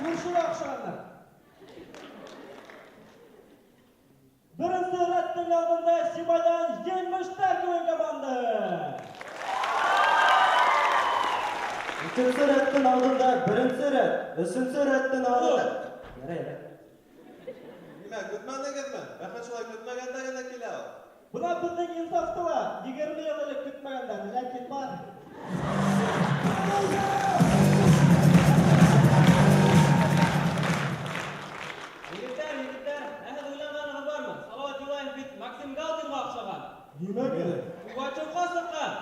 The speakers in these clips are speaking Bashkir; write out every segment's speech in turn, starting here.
Күршегә оҡшағандар. Беренсе рәттең алдында Сибайҙан Еңмештәр КВН команда. Икенсе рәттең алдында беренсе рәт, өсөнсө рәттең алдында. Ярай, ярай. Нимә, көтмәнегеҙме? Бәхет шулай көтмәгәндә генә килә ул. Бына беҙҙең Инсафты ла 20 йыл элек көтмәгәндәр, ләкин бар. Егеттәр, егеттәр, ә һеҙ уйланғанығыҙ бармы? Салауат Юлаев бит Максим Галкинға оҡшаған. Нимәгә? Пугачевҡа сыҡҡан.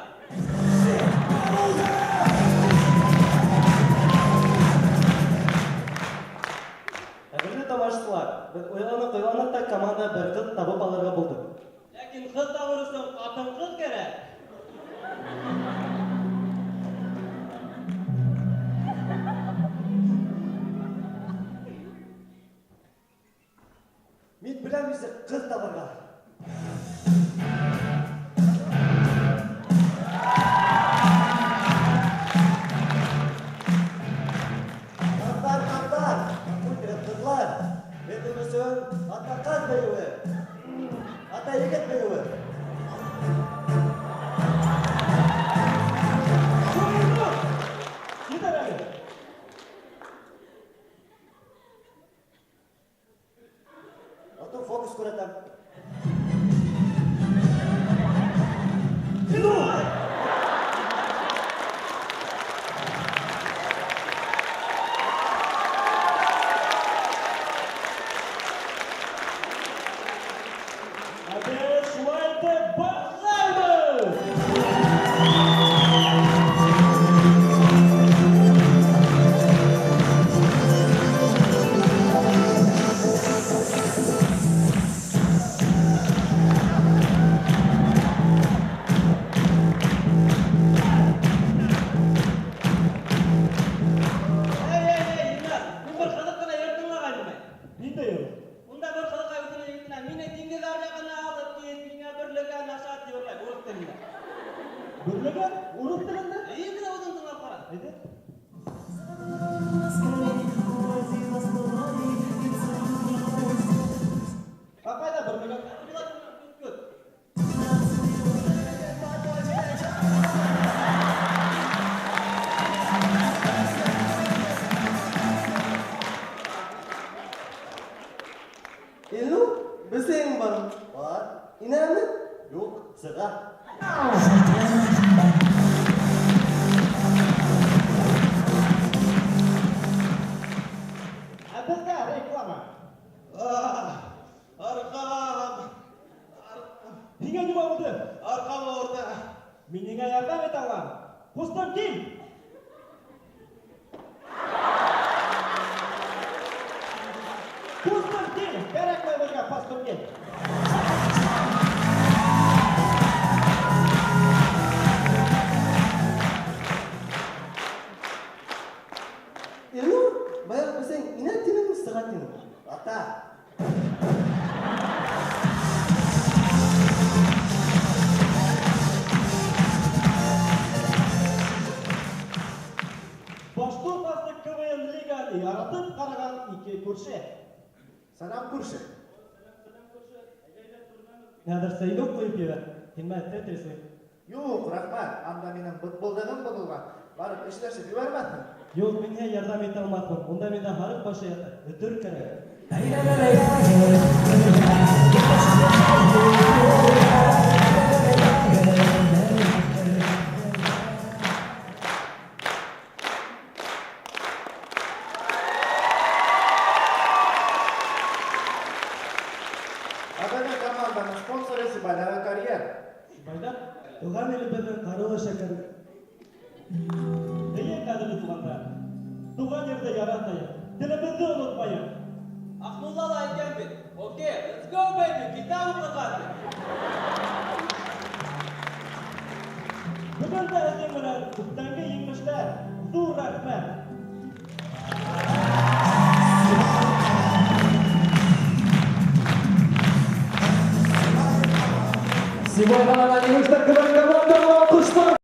Ҡәҙерле тамашасылар, беҙ уйланыҡ-уйланыҡ та команда бер ҡыҙ табып алырға булдыҡ. Ләкин ҡыҙ табыр өсөн ҡатын-ҡыҙ кәрәк. Мин беләм нисек ҡыҙ табырға. Ҡыҙҙар, ҡыҙҙар, ҡыҙҙар, ҡыҙҙар. Беҙҙең өсөн ата ҡаҙ бейеүе, ата егет бейеүе. Етәр әле. Алтын фокус күрһәтәм. Ә беҙ шулай итеп башлайбыҙ. Эй, эй, эй, Илназ, мин бер ҡыҙыҡ ҡына йыр тыңлағайным. Ниндәй йыр? Унда бер ҡыҙыҡай үҙенең егетенә мине диңгеҙ аръяғына алып кит, миңә бөрлөгән аша тип йырлай урыҫ телендә. Бөрлөгән урыҫ телендә? Эйе, бына үҙең тыңлап ҡара. Әйҙә. Ә ҡайҙа бөрлөгән? Илнур, бесәйең бармы? Бар. Инәме? Юҡ, сыға. Ә беҙҙә реклама. Арҡам! Һиңә нимә булды? Арҡам ауырта. Мин һиңә ярҙам итә алам. Ҡустым, кил. Ҡустым, кил. Кәрәкмәй беҙгә ҡустым, кил. Илнур, баяғы бесәйең инә тинеңме, сыға тинеңме? Ата. Башҡорт асты КВН лиганы яратып ҡараған ике күрше. Сәләм, күрше. Хәҙер сәйнүк ҡуйып ебәр. Һин мә Тетрис уйна. Юҡ, рәхмәт. Анда минең бытбылдығым боҙолған. Барып эшләшеп ебәрмәҫһең. Юҡ, мин һиңә ярҙам итә алмаҫмын. Унда миндә һарыҡ башы ята. Өтөр кәрәк. Ә беҙҙең команданың спонсоры Сибайҙағы карьер. Сибайҙа туған илебеҙҙең ҡарулы шәкәре. Эйе, ҡәҙерле туғандар. Туған ерҙе яратайыҡ, телебеҙҙе онотмайыҡ. Аҡмулла ла әйткән бит. Окей, let's go, baby, китап уҡырға тип. Бөгөн дә һеҙҙең менән күптәнге еңмештәр. Ҙур рәхмәт. Сибайҙан еңештәр КВН командалары алҡышлар.